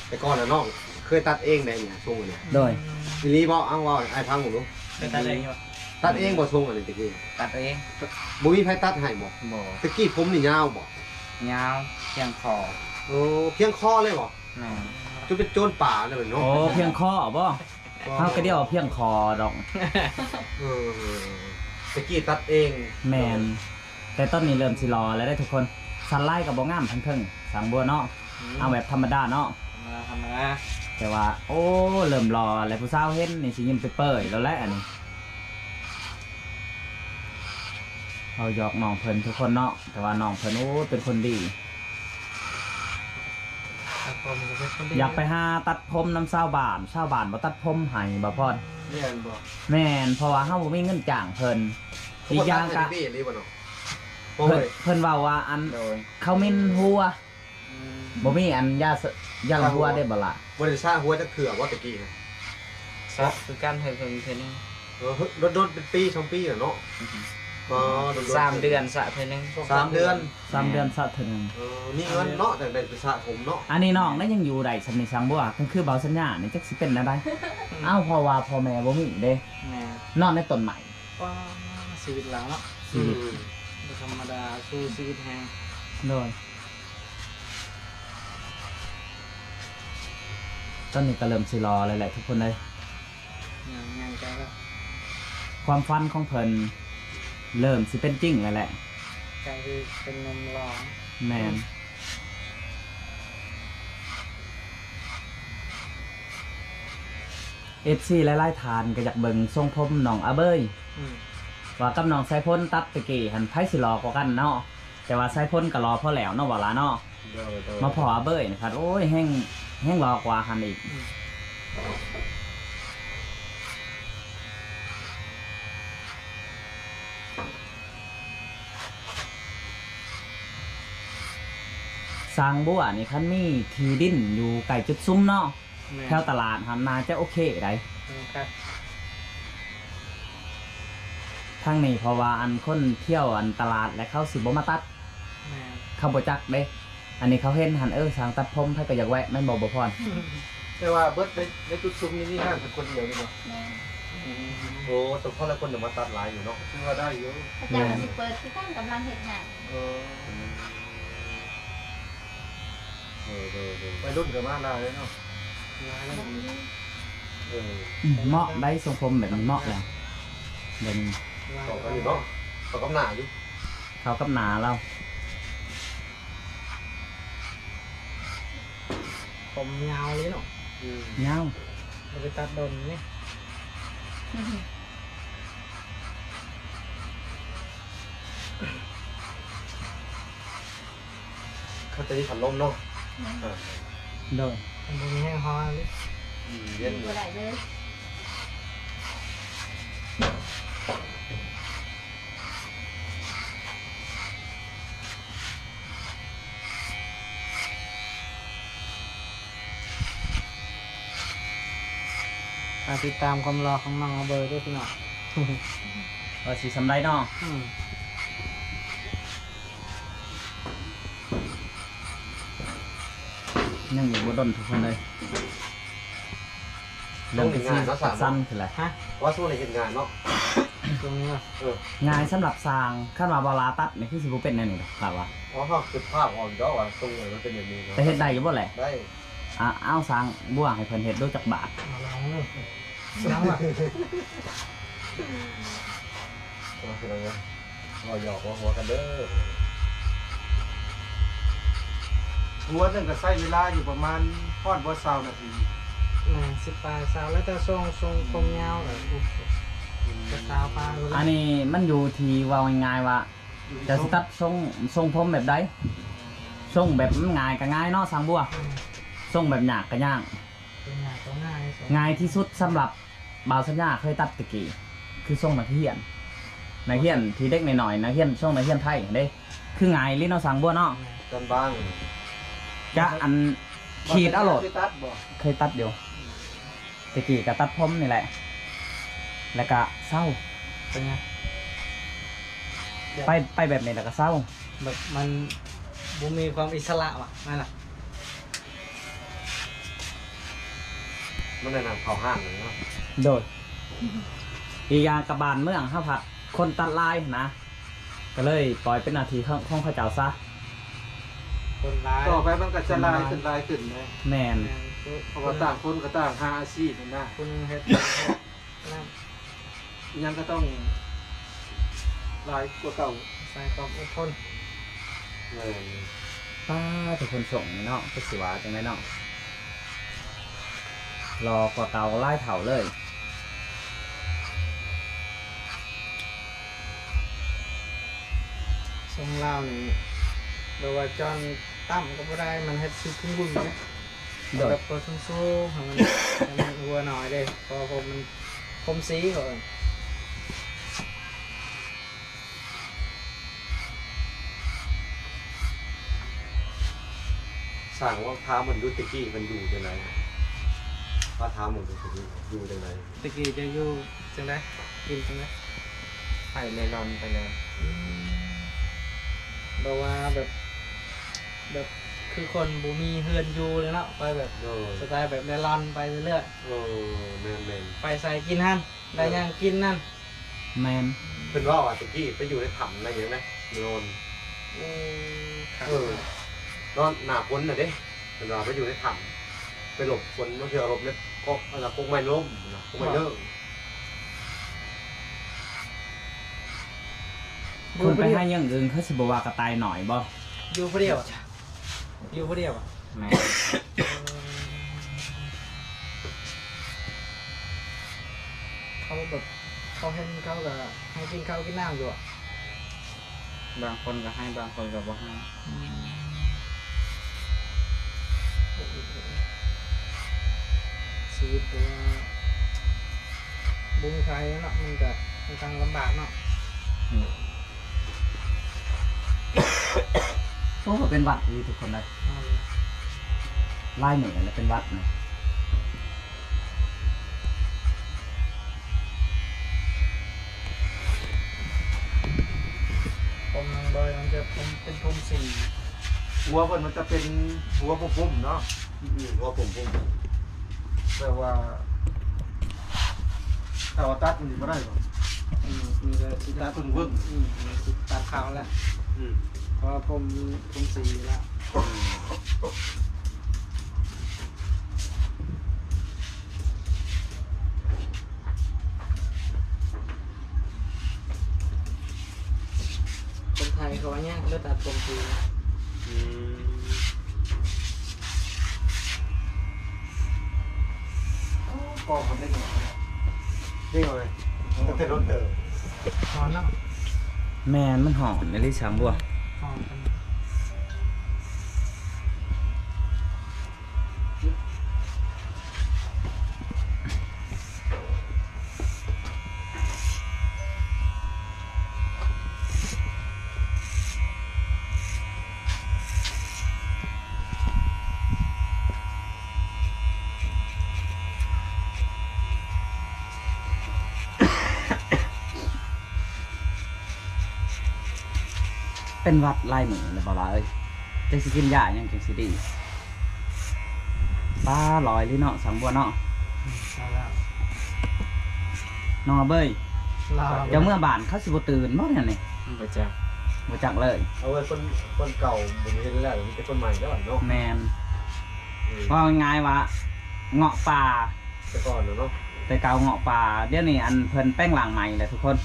ແຕ່ກ່ອນນະ ນ້ອງເຄີຍຕັດເອງໄດ໋ນີ້ ຊົງອັນນີ້ ໂດຍ ອີ່ຫຼີບໍ່? ເອົາ ເວົ້າໃຫ້ອ້າຍຟັງເບິ່ງດູ. ເຄີຍຕັດເອງຢູ່ ຕັດເອງບໍ່ຊົງອັນນີ້ຕະກີ້? ຕັດເອງ. ບໍ່ມີໃຜຕັດໃຫ້ບໍ່? ບໍ່. ຕະກີ້ຜົມນີ້ຍາວບໍ່? ຍາວ ພຽງຄໍ. ໂອ້ ພຽງຄໍເລີຍບໍ່? ແມ່ນ. ຈົນເປັນໂຈນປ່າເລີຍເນາະ. ໂອ້ ພຽງຄໍບໍ່? ເຮົາກໍດຽວພຽງຄໍດອກ. ເອີ ຕະກີ້ຕັດເອງ. ແມ່ນ. ແຕ່ຕອນນີ້ເລີ່ມຊິຫຼໍ່ແລ້ວເດ້ທຸກຄົນ. ສັນລາຍກໍບໍ່ງາມທັງເທິງ ສາງບົວເນາະ. ອືມ ເອົາແບບທຳມະດາເນາະ ທຳມະດາ ທຳມະດາ. ແຕ່ວ່າ ໂອ້ ເລີ່ມຫຼໍ່ແລ້ວ ຜູ້ສາວເຫັນນີ້ຊິຍິ້ມເປີຍໆແລ້ວແຫຼະອັນນີ້. ເຮົາຢອກນ້ອງເພິ່ນທຸກຄົນເນາະ ແຕ່ວ່ານ້ອງເພິ່ນ ໂອ້ ເປັນຄົນດີ. ຕັດຜົມກໍເປັນຄົນດີ. ຢາກໄປຫາຕັດຜົມນຳຊາວບ້ານ ຊາວບ້ານບໍ່ຕັດຜົມໃຫ້ ບ່າວພອນ. ແມ່ນບໍ່? ແມ່ນ ເພາະວ່າເຮົາບໍ່ມີເງິນຈ້າງເພິ່ນ. ອີກຢ່າງກະ ເຂົາບໍ່ຕັດໃຫ້ເດເລີຍບໍ່ເນາະ? ເພິ່ນ ເພິ່ນເວົ້າວ່າ ອັນ ໂດຍ ເຂົາມິນຫົວ. ອືມ ບໍ່ມີອັນຢາສະ ຢາລົງຫົວໄດ້ບໍ່ລະ? ບໍ່ໄດ້ສະຫົວຈັກເທື່ອບໍ່ແຕ່ກີ້ນະ? ສະຄືກັນ ເຖິງເທື່ອໜຶ່ງ. ເອີ ດົນໆ ເປັນປີສອງປີແລ້ວເນາະ. ອືຮຶ ອໍ ດົນໆ ສາມເດືອນສະເທື່ອໜຶ່ງ. ສາມເດືອນ ສາມເດືອນສະເທື່ອໜຶ່ງ. ເອີ ມີເງິນເນາະ ຈັ່ງໄດ້ໄປສະຜົມເນາະ. ອັນນີ້ນ້ອງນະຍັງຢູ່ໄດ້ສ່ຳນີ້ ສາງບົວ ຄືເບົາສັນຍານີ້ຈັກຊິເປັນແນວໃດ. ເອົ້າ ເພາະວ່າພໍ່ແມ່ບໍ່ມີເດ້. ແມ່ນ. ນອນໃນຕົ້ນໄມ້. ວ້າ ຊີວິດລາວເນາະ ຊີວິດ ອືມ ບໍ່ທຳມະດາ ສູ້ຊີວິດແຮງ. ໂດຍ ຕອນນີ້ກໍເລີ່ມຊິຫຼໍ່ແລ້ວແຫຼະທຸກຄົນເອີຍ. ຍ່າງໃກ້ແລ້ວ ຄວາມຝັນຂອງເພິ່ນເລີ່ມຊິເປັນຈິງແລ້ວແຫຼະ ໃກ້ຊິເປັນໜຸ່ມຫຼໍ່. ແມ່ນ. ເອັຟຊີຫຼາຍໆທ່ານກໍຢາກເບິ່ງຊົງຜົມນ້ອງອາເບີຍ ອືມ ວ່າກັບນ້ອງສາຍຝົນຕັດແຕ່ກີ້ຫັ້ນ ໃຜຊິຫຼໍ່ກວ່າກັນເນາະ. ແຕ່ວ່າສາຍຝົນກໍຫຼໍ່ພໍແລ້ວເນາະ ບໍ່ຫຼາເນາະ. ໂດຍ ໂດຍ. ມາພໍອາເບີຍນີ້ພັດ ໂອ້ຍ ແຮງ ແຮງຫຼໍ່ກວ່າຫັ້ນອີກ. ອືມ ສາງບົວນີ້ ຄັນມີທີ່ດິນຢູ່ໃກ້ຈຸດຊຸມເນາະ ແມ່ນ ແຖວຕະຫຼາດຫັ້ນ ໜ້າຈະໂອເຄໄດ໋. ແມ່ນຄັບ ທາງນີ້ ເພາະວ່າອັນຄົນທ່ຽວອັນຕະຫຼາດ ແລະ ເຂົາຊິບໍ່ມາຕັດ. ແມ່ນ. ເຂົາບໍ່ຈັກເດ້. ອັນນີ້ເຂົາເຫັນຫັ້ນ ເອີ ຊ່າງຕັດຜົມ ໃຜກໍຢາກແວະ ແມ່ນບໍ່ ບໍ່ພອນ? ແຕ່ວ່າເບິດໃນ ໃນຈຸດຊຸມນີ້ ມີຮ້ານເພິ່ນຄົນດຽວນີ້ບໍ່? ແມ່ນ. ອືມ ໂອ້ ສົມພໍແລ້ວ ຄົນຈະມາຕັດຫຼາຍຢູ່ເນາະ. ຖືວ່າໄດ້ຢູ່. ເຂົາເຈົ້າກໍຊິເປີດຄືກັນ ກຳລັງເຮັດງານ. ເອີ ເອີ ໂດຍ ໂດຍ ໄວລຸ້ນກໍມາຫຼາຍເນາະ. ເອີ ອືມ ເໝາະໄດ໋ ຊົງຜົມແບບນີ້ເໝາະແລ້ວ ແບບນີ້ ເຂົ້າກັນຢູ່ເນາະ ເຂົ້າກັບໜ້າຢູ່ ເຂົ້າກັບໜ້າລາວ. ຜົມຍາວເລີຍເນາະ. ອືມ ຍາວ ບໍ່ໄດ້ຕັດດົນນີ້. ເຂົາຈະມີພັດລົມເນາະ. ແມ່ນ. ເອີ ໂດຍ ມັນບໍ່ມີແຮງຮ້ອນເລີຍ. ອືມ ເຢັນ ບໍ່ໄດ້ເລີຍ. ຝາກຕິດຕາມຄວາມຫຼໍ່ຂອງນ້ອງອາເບີຍເດີພີ່ນ້ອງ ວ່າຊິສ່ຳໃດເນາະ. ອືມ ຍັງອີກບໍ່ດົນທຸກຄົນເລີຍ. ເລື່ອງທີ່ຊິສັນຄືແຫຼະ. ຮະ? ວ່າຊ່ວງນີ້ເຮັດງ່າຍເນາະ. ຊ່ວງນີ້ນະ? ເອີ ງ່າຍສຳລັບຊ່າງ. ຄັນວ່າບໍ່ລາຕັດນີ້ ຄືຊິບໍ່ເປັນແນວນີ້ດອກ ຄາດວ່າ. ອໍ ເຮົາຄິດພາບອອກຢູ່ດອກວ່າຊົງນີ້ມັນເປັນແບບນີ້ເນາະ. ແຕ່ເຮັດໄດ້ຢູ່ບໍ່ແຫຼະ? ໄດ້. ອາ ເອົາຊ່າງບົວໃຫ້ເພິ່ນເຮັດດູຈັກບາດ. ມາລອງເບິ່ງ. ຍັງວະ? ເອົາພີ່ນ້ອງເອີຍ. ເວົ້າຫຍອກເວົ້າຫົວກັນເດີ. ຫົວໜຶ່ງກໍໃຊ້ເວລາຢູ່ປະມານຮອດບໍ່ຊາວນາທີ. ແມ່ນ ສິບປາຍ ຊາວ ແລ້ວແຕ່ຊົງ ຊົງຜົມຍາວກໍ ອືມ ກໍຊາວປາຍພຸ້ນແຫຼະ. ອັນນີ້ມັນຢູ່ທີ່ເວົ້າງ່າຍໆວ່າ ຢູ່ທີ່ ເຈົ້າຊິຕັດຊົງ ຊົງຜົມແບບໃດ. ຊົງແບບມັນງ່າຍກໍງ່າຍເນາະ ຊ່າງບົວ. ອືມ ຊົງແບບຍາກກໍຍາກ. ເປັນຫຍັງກໍງ່າຍ ງ່າຍທີ່ສຸດສຳລັບບ່າວສັນຍາເຄີຍຕັດແຕ່ກີ້ ຄືຊົງນັກຮຽນ ນັກຮຽນທີ່ເດັກນ້ອຍໆ ນັກຮຽນ ຊົງນັກຮຽນໄທຫັ້ນເດ້ ຄືງ່າຍອີ່ຫຼີເນາະ ຊ່າງບົວເນາະ. ຈຳບາງ ຈະອັນ ຂີດເອົາໂລດ. ເຄີຍຕັດບໍ່? ເຄີຍຕັດຢູ່. ແຕ່ກີ້ກໍຕັດຜົມນີ້ແຫຼະ ແລ້ວກໍເຊົາ. ເປັນຫຍັງ? ໄປ ໄປແບບນີ້ແລ້ວກໍເຊົາ. ແບບມັນບໍ່ມີຄວາມອິດສະຫຼະຫວາ ນັ້ນນະ. ມັນໄດ້ນຳເຂົ້າຮ້ານເລີຍເນາະ. ໂດຍ. ອີກຢ່າງກັບບ້ານເມືອງເຮົາພັດຄົນຕັດຫຼາຍນະ ກໍເລີຍປ່ອຍເປັນໜ້າທີ່ຂອງ ຂອງເຂົາເຈົ້າຊະ. ຄົນຫຼາຍ ຕໍ່ໄປມັນກໍຈະຫຼາຍຂຶ້ນ ຫຼາຍຂຶ້ນນະ. ແມ່ນ. ແມ່ນ. ເພາະວ່າຕ່າງຄົນກໍຕ່າງຫາອາຊີບນະ. ຄົນເຮັດ ນັ້ນ ຫຍັງກໍຕ້ອງຫຼາຍກວ່າເກົ່າ. ໃສ່ຄວາມອົດທົນ. ແມ່ນ. ປ້າ ທຸກຄົນ ຊົງນີ້ເນາະ ຈັກຊິວ່າຈັ່ງໃດເນາະ ຫຼໍ່ກວ່າເກົ່າຫຼາຍເທົ່າເລີຍ. ຊົງລາວນີ້ ແບບວ່າຈອນຕ່ຳກໍບໍ່ໄດ້ ມັນເຮັດຄືພຸ້ນເດ້. ໂດຍ. ແບບກໍສູງໆ ໃຫ້ມັນ ໃຫ້ມັນຫົວໜ້ອຍເດ້ ເພາະວ່າຜົມມັນ ຜົມສີເຂົາເອີ້ນ. ຊ່າງວ່າຖາມເພິ່ນດູ ແຕ່ກີ້ເພິ່ນຢູ່ຈັ່ງໃດ? ວ່າຖາມເພິ່ນດູ ຢູ່ຈັ່ງໃດ? ແຕ່ກີ້ເຈົ້າຢູ່ຈັ່ງໃດ? ກິນຈັ່ງໃດ? ໄປເລ່ລ່ອນໄປເລີຍ. ອືມ ແບບວ່າແບບ ແບບຄືຄົນບໍ່ມີເຮືອນຢູ່ເລີຍເນາະ ໄປແບບ ໂດຍ ສະໄຕແບບເລ່ລ່ອນໄປເລື້ອຍໆ. ໂອ້ ແມ່ນໆ. ໄປໃສກິນຫັ້ນ ໄດ້ຫຍັງກິນນັ້ນ. ແມ່ນ. ເພິ່ນເວົ້າວ່າແຕ່ກີ້ໄປຢູ່ໃນຖ້ຳໄດ້ຫຍັງນະ ນອນ. ໂອ້ ຄັກ. ເອີ ນອນໜ້າຝົນນະເດ້ ເພິ່ນວ່າໄປຢູ່ໃນຖ້ຳ ໄປຫຼົບຝົນ ບາງເທື່ອຫຼົບໃນກົກ ອັນນະ ກົກໄມ້ລົ້ມນະ ກົກໄມ້ເດີ້ງ. ຄົນໄປຫາຢ່າງອື່ນ ເຂົາຊິບໍ່ວ່າກະຕ່າຍນ້ອຍບໍ່? ຢູ່ຜູ້ດຽວ. ຢູ່ຜູ້ດຽວ. ແມ່ນ. ເຂົາແບບ ເຂົາເຫັນເຂົາກະໃຫ້ກິນເຂົ້າກິນນ້ຳຢູ່. ບາງຄົນກໍໃຫ້ ບາງຄົນກໍບໍ່ໃຫ້. ອືມ ຊີວິດແບບວ່າບໍ່ມີໃຜເນາະ ມັນກໍຄ່ອນຂ້າງລຳບາກເນາະ. ອືມ. ໂອ້ ເປັນຫວັດອີ່ຫຼີທຸກຄົນເອີຍ. ຫຼາຍມື້ແລ້ວເປັນຫວັດນະ. ຜົມນາງດອຍມັນຈະຜົມ ເປັນຜົມສີ ຫົວເພິ່ນມັນຈະເປັນຫົວປຸ້ມໆເນາະ. ອືມ ຫົວປຸ້ມໆ ແຕ່ວ່າ ຖ້າວ່າຕັດມັນຊິບໍ່ໄດ້ບໍ່? ອືມ ມີແຕ່ຊິຕັດເພິ່ງເບິ່ງ. ອືມ ຊິຕັດຂາວແລ້ວ. ອືມ ເພາະວ່າຜົມ ຜົມສີແລ້ວ. ອືມ ຄົນໄທເຂົາວ່າຍາກເລີຍຕັດຜົມສີ. ອືມ ໂອ້ ກໍເຂົາເດ້ງ ເດ້ງເອົາເລີຍ ຕັ້ງແຕ່ດົນເຕີບ. ຮ້ອນເນາະ. ແມ່ນ ມັນຮ້ອນອີ່ຫຼີ ຊ່າງບົວ. ຮ້ອນ. ເປັນຫວັດຫຼາຍມື້ແລ້ວ ບ່າວຫຼ້າເອີຍ. ຈັກຊິກິນຢາຫຍັງຈັ່ງຊິດີ? ປ້າ ຫຼໍ່ອີ່ຫຼີເນາະ ຊ່າງບົວເນາະ. ອືມ ໃຊ່ແລ້ວ ນ້ອງອາເບີຍ. ເຈົ້າເມືອບ້ານເຂົາຊິບໍ່ຕື່ນບໍ່ແນວນີ້? ບໍ່ຈັກ ບໍ່ຈັກເລີຍ. ເອົາໄວ້ຄົນ ຄົນເກົ່າບໍ່ເຫັນແລ້ວ ມີແຕ່ຄົນໃໝ່ແລ້ວເນາະ. ແມ່ນ. ອືມ ເວົ້າງ່າຍໆວ່າເງາະປ່າ ແຕ່ກ່ອນນະເນາະ ແຕ່ເກົ່າເງາະປ່າ. ດຽວນີ້ອັນເພິ່ນແປງຮ່າງໃໝ່ແລ້ວທຸກຄົນ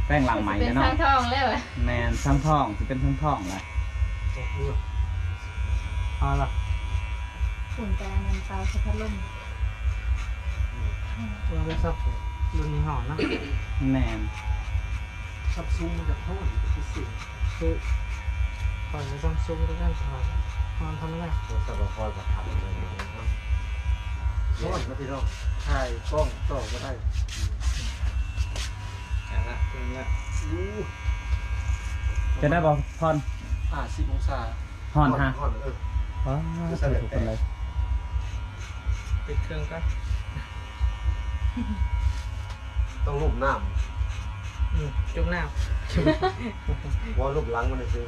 ແປງຮ່າງໃໝ່ແລ້ວເນາະ. ຊິເປັນສັງທອງແລ້ວ. ແມ່ນ ສັງທອງ ຊິເປັນສັງທອງແລ້ວ. ເອົາລະ ຝຸ່ນແຕ່ອັນນັ້ນເຕົາໃສ່ພັດລົມ. ອືມ ໂທລະສັບລຸ້ນນີ້ຮ້ອນນະ. ແມ່ນ. ຊັມຊຸງມັນຈະຮ້ອນພິເສດ ຄືຂ້ອຍໃຊ້ຊັມຊຸງຄືກັນ ຮ້ອນທຳມະດາ. ໂທລະສັບກໍຮ້ອນປະທັນເລີຍເນາະ. ຮ້ອນນະພີ່ນ້ອງ ຖ່າຍກ້ອງຕໍ່ບໍ່ໄດ້. ເອົາລະ ເປັນລະ. ອູ້ ເປັນໄດ້ບໍ່ພອນ? ຫ້າສິບອົງສາ. ຮ້ອນຮະ? ຮ້ອນ ເອີ. ອ້າ ທຸກຄົນເລີຍ ປິດເຄື່ອງກ່ອນ ຕ້ອງລົງນ້ຳ ອືມ ຈຸ່ມນ້ຳ ບໍ່ ລົງຫຼັງມັນຊື່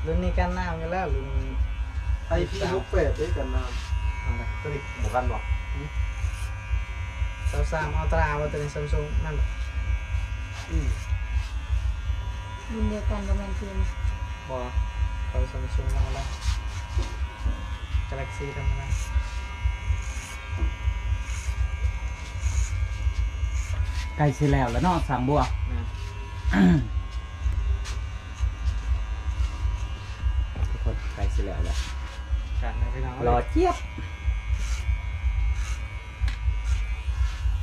ລຸ້ນນີ້ກັນນ້ຳຢູ່ແລ້ວ ລຸ້ນ ໄອພີຫົກແປດເດ້ ກັນນ້ຳ ອັນໃດ ໂຕນີ້ບໍ່ກັນບໍ່? ຊາວສາມອັນຕຣາບໍ່? ໂຕນີ້ຊຳຊຸງນັ້ນບໍ່? ອືມ ລຸ້ນດຽວກັນບໍ່ແມ່ນຄື ບໍ່ ເຂົາຊຳຊຸງທຳມະດາ ກາແລັກຊີທຳມະດາ ໃກ້ຊິແລ້ວແລ້ວເນາະ ສ້າງບົວ ແມ່ນ ທຸກຄົນ ໃກ້ຊິແລ້ວແລ້ວ ກະພີ່ນ້ອງເອີຍ ຫຼໍ່ຈຽບ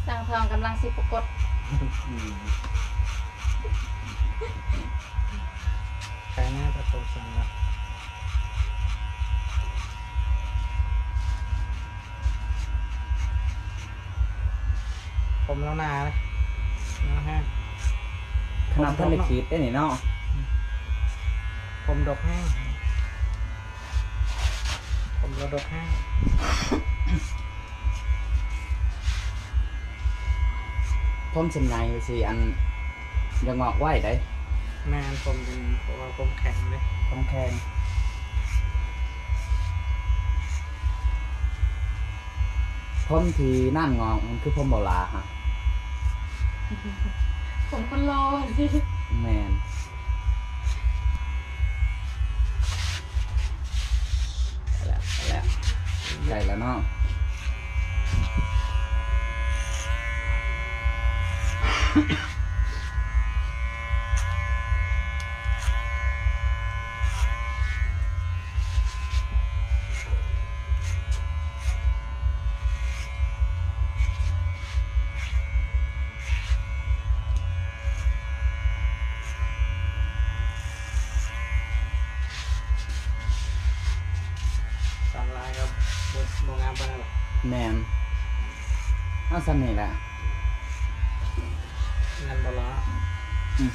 ຊ່າງທອງກຳລັງຊິປາກົດ ອືມ ໃກ້ແນ່ປະກົດສັນລະ ຜົມລາວໜາເດ້ ໜາແຮງ ຂະໜາດທັນໄດ້ຂີດເດ້ນີ້ເນາະ ຜົມດົກແຮງ ຜົມລາວດົກແຮງ. ຜົມເສັ້ນໃຫຍ່ຊິອັນ ຢາກງອກໄວໃດ໋ ແມ່ນ ຜົມເປັນ ເພາະວ່າຜົມແຂງເດ້ ຜົມແຂງ ຜົມທີ່ນານງອກມັນຄືຜົມເບົາຫຼ້າຫະ ຜົມຄົນຫຼໍ່ຊິ ແມ່ນ. ໄດ້ແລ້ວ ໄດ້ແລ້ວ ໃກ້ແລ້ວເນາະ ສານລາຍກໍບໍ່ ບໍ່ງາມປານນັ້ນ. ແມ່ນ ເອົາສ່ຳນີ້ແຫຼະ ແມ່ນບໍ່ລະ? ອືມ.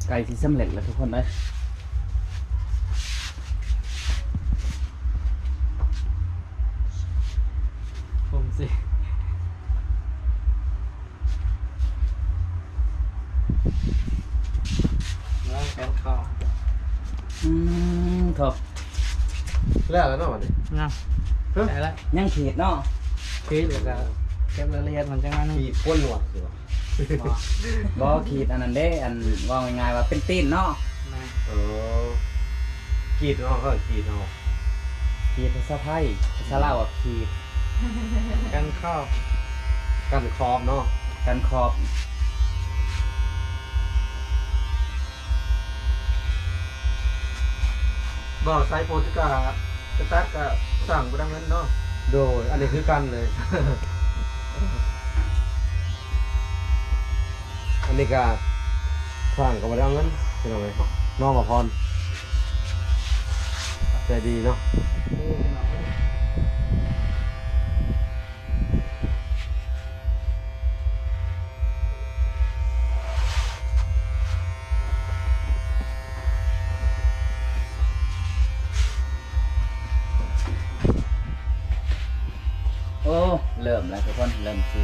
ໃກ້ຊິສຳເລັດແລ້ວທຸກຄົນເອີຍ ຜົມຊິ ແລ້ວແຂນເຂົ້າ ອືມ ໂທ້ ແລ້ວແລ້ວເນາະບັດນີ້ ຍັງ ຮະ ໃກ້ແລ້ວ ຍັງຂີດເນາະ ຂີດແລ້ວກໍເກັບລາຍລະອຽດມັນຈັກໜ້ອຍໜຶ່ງ ຂີດໂກນໜວດຊິບໍ່? ບໍ່ ບໍ່ ຂີດອັນນັ້ນເດ້ ອັນ ເວົ້າງ່າຍໆວ່າເປັນຕີນເນາະ ແມ່ນ ເອີ ກີດເນາະ ເອີ້ນກີດເນາະ ກີດພາສາໄທ ພາສາລາວວ່າຂີດ ກັນຂອບ ກັນຂອບເນາະ ກັນຂອບ ບໍ່ໃຊ້ໂປຣຕຸກາ ໄປຕັດກະສ້າງບໍ່ໄດ້ເງິນເນາະ ໂດຍ ອັນນີ້ຄືກັນເລີຍ ອັນນີ້ກະສ້າງກໍບໍ່ໄດ້ເອົາເງິນ ພີ່ນ້ອງເອີຍ ນ້ອງອະພອນ ໃຈດີເນາະ. ໂອ້ ເລີ່ມແລ້ວທຸກຄົນ ເລີ່ມຊິ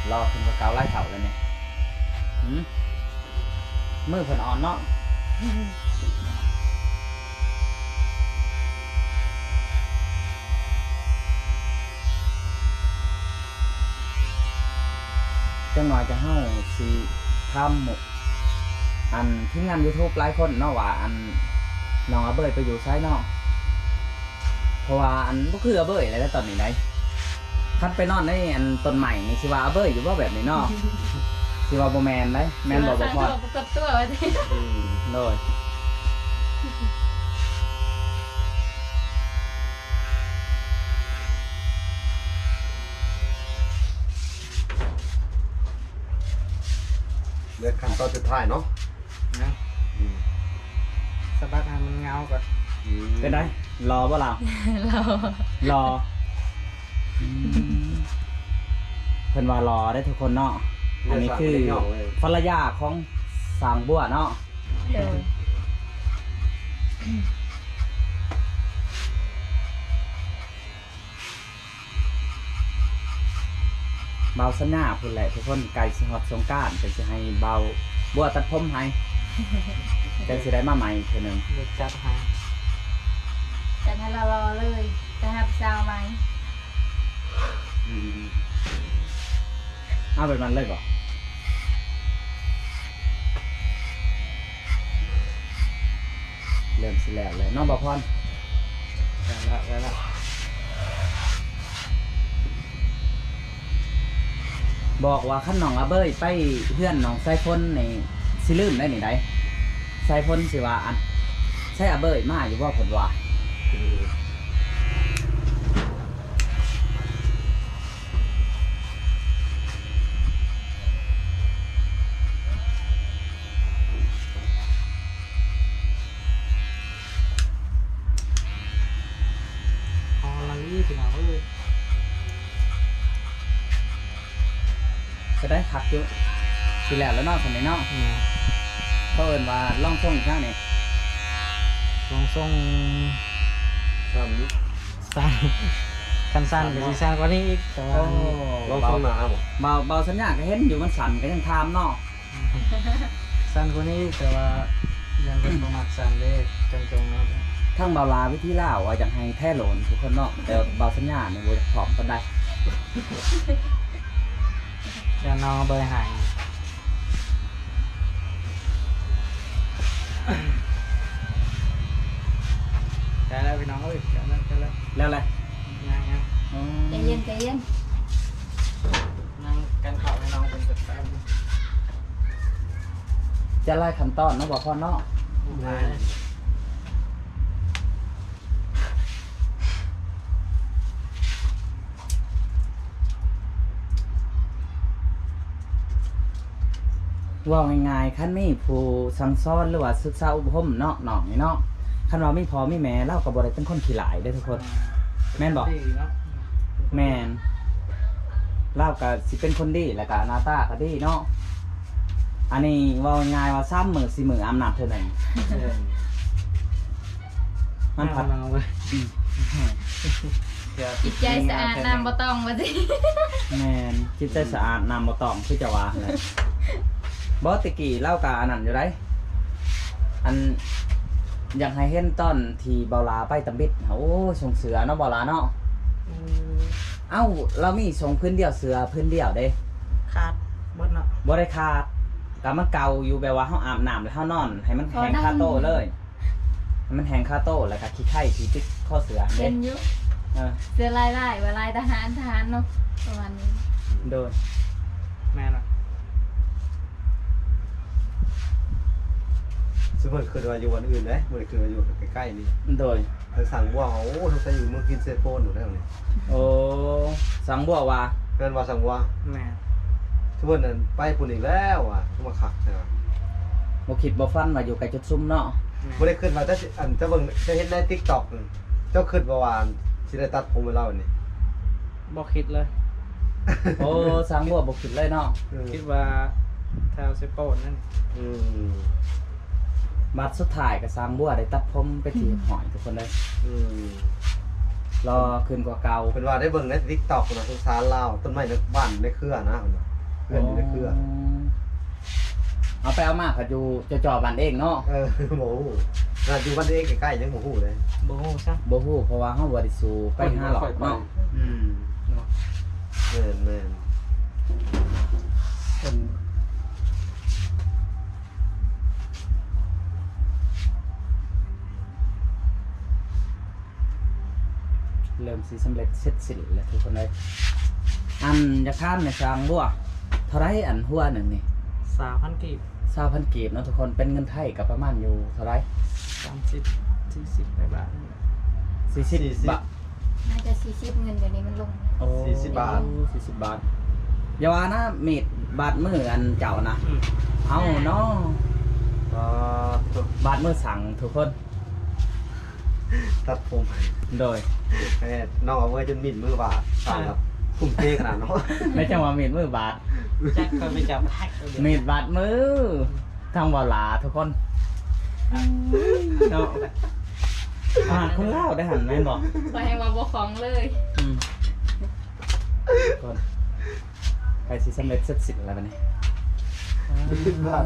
ຫຼໍ່ຂຶ້ນກວ່າເກົ່າຫຼາຍເທົ່າແລ້ວນີ້ ຫື ມືເພິ່ນອ່ອນເນາະ ຈັກໜ້ອຍຈະເຮົາຊິຖາມໝູ່ ອັນທີມງານຢູທູບຫຼາຍຄົນເນາະວ່າ ອັນນ້ອງອາເບີຍໄປຢູ່ໃສເນາະ ເພາະວ່າອັນບໍ່ຄືອາເບີຍແລ້ວຕອນນີ້ໃດ໋ ຄັນໄປນອນໃນອັນຕົ້ນໄມ້ນີ້ ຊິວ່າອາເບີຍຢູ່ບໍ່ແບບນີ້ເນາະ ຊິວ່າບໍ່ແມ່ນໃດ໋ ແມ່ນບໍ່ ບໍ່ພອນ ປາກົດຕົວວ່າຕິ ອືມ ໂດຍ ເຫຼືອຂັ້ນຕອນສຸດທ້າຍເນາະ ນະ ອືມ ສະບັດໃຫ້ມັນເງົາກ່ອນ ອືມ ເປັນໃດ ຫຼໍ່ບໍ່ລາວ ຫຼໍ່ ຫຼໍ່ ອືມ ເພິ່ນວ່າຫຼໍ່ເດ້ທຸກຄົນເນາະ. ອັນນີ້ຄືພັນລະຍາຂອງຊ່າງບົວເນາະ. ໂດຍ. ບ່າວສັນຍາພຸ້ນແຫຼະທຸກຄົນ, ໃກ້ຊິຮອດສົງການ ເພິ່ນຊິໃຫ້ບ່າວບົວຕັດຜົມໃຫ້. ຈັ່ງຊິໄດ້ມາໃໝ່ເທື່ອໜຶ່ງ. ຈັດໃຫ້ ຈັດໃຫ້ຫຼໍ່ໆເລີຍ, ໄປຫາຜູ້ສາວໃໝ່. ອືມ. ເອົາແບບນັ້ນເລີຍບໍ? ເລີ່ມຊິແລ້ວແລ້ວເນາະ ບ່າວພອນ. ແລ້ວແລ້ວແລ້ວ. ບອກວ່າຄັນນ້ອງອາເບີຍໄປເຮືອນນ້ອງສາຍຝົນນີ້ ຊິລືມໄດ້ນີ້ໃດ໋. ສາຍຝົນຊິວ່າ ອັນ ໃສອາເບີຍມາຢູ່ບໍ່ ເພິ່ນວ່າ. ຮໍ່ລະອີ່ພີ່ນ້ອງເອີຍ. ກໍໄດ້ຄັກຢູ່ ຊິແລ້ວແລ້ວເນາະ ຊັ້ນນີ້ເນາະ. ແມ່ນ. ເຂົາເອີ້ນວ່າລອງຊົງອີ່ຫຍັງນີ້? ລອງຊົງ ສັ້ນ ສັ້ນ ຄັນສັ້ນກໍຊິສັ້ນກວ່ານີ້ອີກ ແຕ່ວ່າ ໂອ້ ລອງຊົງໜ້າບໍ? ເບົາ ເບົາສັນຍາກໍເຫັນຢູ່ ມັນສັ້ນກໍຍັງຖາມເນາະ. ສັ້ນກວ່ານີ້ ແຕ່ວ່າຢ້ານເພິ່ນບໍ່ມັກສັ້ນເດ້ ຈົງໆເນາະ. ທາງເບົາຫຼ້າວິທີລາວວ່າຢາກໃຫ້ແທ້ໂຫຼນທຸກຄົນເນາະ, ແຕ່ເບົາສັນຍານີ້ບໍ່ຢາກພ້ອມປານໃດ ຢ້ານນ້ອງເບີຍໃຫ້. ໃກ້ແລ້ວພີ່ນ້ອງເອີຍ ໃກ້ແລ້ວ ໃກ້ແລ້ວ ແລ້ວແຫຼະ ຍັງໆ. ອືມ ໃຈເຢັນ ໃຈເຢັນ. ນັ່ງກັນເຂົ້າໃຫ້ນ້ອງເພິ່ນຈັດການ. ຈະຫຼາຍຂັ້ນຕອນເນາະ ບໍ່ພອນເນາະ. ຫຼາຍ. ເວົ້າງ່າຍໆ ຄັນມີຜູ້ສັ່ງສອນ ຫຼືວ່າສຶກສາອົບຮົມເນາະ ນ້ອງນີ້ເນາະ, ຄັນວ່າມີພໍ່ມີແມ່ ລາວກໍບໍ່ໄດ້ເປັນຄົນຂີ້ຫຼ້າຍເດ້ທຸກຄົນ ແມ່ນບໍ່? ດີເນາະ. ແມ່ນ. ລາວກໍຊິເປັນຄົນດີ ແລ້ວກໍໜ້າຕາກໍດີເນາະ. ອັນນີ້ເວົ້າງ່າຍໆວ່າ ສາມມື້ສີ່ມື້ອາບນ້ຳເທື່ອໜຶ່ງ. ແມ່ນ. ມັນພັດ ເອົາເວີຍ. ອືມ. ຈິດໃຈສະອາດນ້ຳບໍ່ຕ້ອງວ່າຕິ. ແມ່ນ, ຈິດໃຈສະອາດນ້ຳບໍ່ຕ້ອງ ຄືເຈົ້າວ່າຫັ້ນແຫຼະ. ບໍ່ ແຕ່ກີ້ລາວກໍອັນນັ້ນຢູ່ໄດ໋ ອັນ ຢາກໃຫ້ເຫັນຕອນທີ່ເບົາຫຼ້າໄປຕຳບິດ. ໂອ້ຍ ຊົງເສື້ອເນາະ ເບົາຫຼ້າເນາະ. ອືມ. ເອົ້າ ລາວມີຊົງພື້ນດຽວ ເສື້ອພື້ນດຽວເດ້. ຂາດເບິດເນາະ. ບໍ່ໄດ້ຂາດ, ກໍມັນເກົ່າຢູ່, ແບບວ່າເຮົາອາບນ້ຳແລ້ວເຮົານອນໃຫ້ມັນແຫ້ງຄາໂຕເລີຍ. ໃຫ້ມັນແຫ້ງຄາໂຕ ແລ້ວກໍຂີ້ໄຄທີ່ຕິດຄໍເສື້ອຫັ້ນເດ້. ເຫັນຢູ່. ເອີ ເສື້ອລາຍໆ ວ່າລາຍທະຫານ ທະຫານເນາະ ປະມານນີ້. ໂດຍ. ແມ່ນລະ. ສົມມຸດຄິດວ່າຢູ່ບ່ອນອື່ນເດ້ ບໍ່ໄດ້ຄິດວ່າຢູ່ໃກ້ໆນີ້. ໂດຍ. ທາງຊ່າງບົວ ໂອ້ ສົງໄສຢູ່ເມືອງກິນເຊໂປນຢູ່ແລ້ວນີ້. ໂອ້ ຊ່າງບົວວ່າ. ແມ່ນບໍ່ຊ່າງບົວ? ແມ່ນ. ຊວນນັ້ນໄປພຸ້ນອີກແລ້ວວ່າ ຄືວ່າຄັກແທ້ວ່າ. ບໍ່ຄິດບໍ່ຝັນວ່າຢູ່ໃກ້ຈຸດຊຸມເນາະ. ແມ່ນ. ບໍ່ໄດ້ຄິດວ່າຈະ ອັນ ຈະເບິ່ງ ຈະເຫັນໃນຕິກຕັອກ ເຈົ້າຄິດບໍ່ວ່າ ອັນ ຊິໄດ້ຕັດຜົມໃຫ້ລາວນີ້? ບໍ່ຄິດເລີຍ. ໂອ້ ຊ່າງບົວບໍ່ຄິດເລີຍເນາະ. ເອີ ຄິດວ່າແຖວເຊໂປນນັ້ນ. ອືມ. ບັດສຸດທ້າຍກໍຊ່າງບົວໄດ້ຕັດຜົມເປັນທີ່ຮຽບຮ້ອຍທຸກຄົນເລີຍ. ອືມ. ຫຼໍ່ຂຶ້ນກວ່າເກົ່າ. ເພິ່ນວ່າໄດ້ເບິ່ງໃນຕິກຕັອກນະ ສົງສານລາວ ຕົ້ນໄມ້ໃນບ້ານໃນເຄືອນະ ເພິ່ນວ່າ ເຮືອນຢູ່ໃນເຄືອ. ອໍ ເອົາໄປເອົາມາກໍຢູ່ຈໍ່ໆບ້ານເອງເນາະ. ເອີ ບໍ່ຮູ້ ຂະໜາດຢູ່ບ້ານເອງໃກ້ໆຍັງບໍ່ຮູ້ເລີຍ. ບໍ່ຮູ້ຊະ. ບໍ່ຮູ້ ເພາະວ່າເຮົາບໍ່ໄດ້ສູ່ໄປຫາເລາະເນາະ. ອືມ ເນາະ. ແມ່ນໆ. ເພິ່ນ ເລີ່ມຊິສຳເລັດເສັດສິ້ນແລ້ວທຸກຄົນເອີຍ. ອັນ ຢາກຖາມແດ່ ຊ່າງບົວ ເທົ່າໃດອັນຫົວໜຶ່ງນີ້? ຊາວພັນກີບ. ຊາວພັນກີບເນາະທຸກຄົນ, ເປັນເງິນໄທກໍປະມານຢູ່ເທົ່າໃດ? ສາມສິບ ສີ່ສິບ ບາດ. ສີ່ສິບ ສີ່ສິບ ບາດ. ໜ້າຈະສີ່ສິບ ເງິນດຽວນີ້ມັນລົງ. ໂອ້ ສີ່ສິບບາດ. ສີ່ສິບບາດ. ຢ່າວ່ານະ ມີດບາດມືອັນເຈົ້ານະ. ອືມ. ເອົາເນາະ. ອ່າ ບາດມືຊ່າງທຸກຄົນ. ຕັດຜົມ. ໂດຍ. ແມ່ນ ນ້ອງເອົາເມືອຈົນໝິ່ນມືບາດ ຊ່າງແລ້ວ. ກຸ້ມເກຂະໜາດເນາະ ແມ່ນຈັ່ງວ່າມີດມືບາດ ຈັກເຂົາໄປຈັບ ມີດບາດມື ທັງເວົ້າຫຼ້າທຸກຄົນເນາະ. ຂະໜາດຄົນລາວໄດ້ຫັ້ນແມ່ນບໍ່? ຂ້ອຍແຮງວ່າບໍ່ຄ່ອງເລີຍ. ອືມ ກ່ອນ ໃກ້ຊິສຳເລັດເສັດສິ້ນແລ້ວບັດນີ້ ບາດ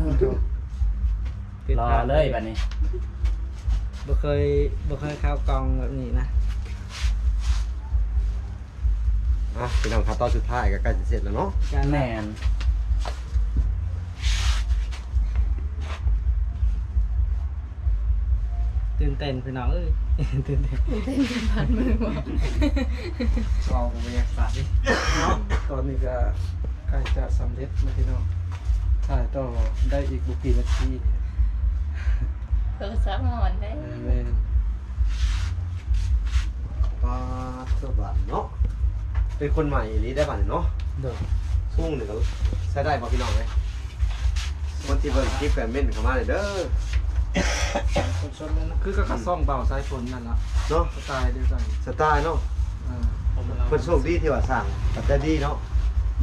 ລໍເລີຍບັດນີ້ ບໍ່ເຄີຍ ບໍ່ເຄີຍເຂົ້າກ່ອງແບບນີ້ນະ. ອ່ະ ພີ່ນ້ອງ ຂັ້ນຕອນສຸດທ້າຍກໍໃກ້ຊິເສັດແລ້ວເນາະ. ແມ່ນ ຕື່ນເຕັ້ນພີ່ນ້ອງເອີຍ ຕື່ນເຕັ້ນ ຕື່ນເຕັ້ນ ບາດມືບໍ່ ເວົ້າກໍບໍ່ຢາກປາກເນາະ. ຕອນນີ້ກໍໃກ້ຈະສຳເລັດແລ້ວພີ່ນ້ອງ ຖ່າຍຕໍ່ໄດ້ອີກບໍ່ກີ່ນາທີ. ໂທລະສັບຮ້ອນເດ້. ແມ່ນ ປາດ ສະບາຍເນາະ ເປັນຄົນໃໝ່ອີ່ຫຼີໄດ໋ບັດນີ້ເນາະ. ໂດຍ ສູງນີ້ກໍໃຊ້ໄດ້ບໍ່ພີ່ນ້ອງເອີຍ? ຄົນທີ່ເບິ່ງຄລິບກໍເມັ້ນເຂົ້າມາເດີ. ຄົນຊົນນັ້ນນະ ຄືກັບຄັນຊ່ອງເບົາສາຍຝົນນັ້ນລະເນາະ ສະໄຕລ໌ດຽວກັນ ສະໄຕລ໌ເນາະ. ເອີ ເພິ່ນໂຊກດີທີ່ວ່າສ້າງປັດໃຈດີເນາະ.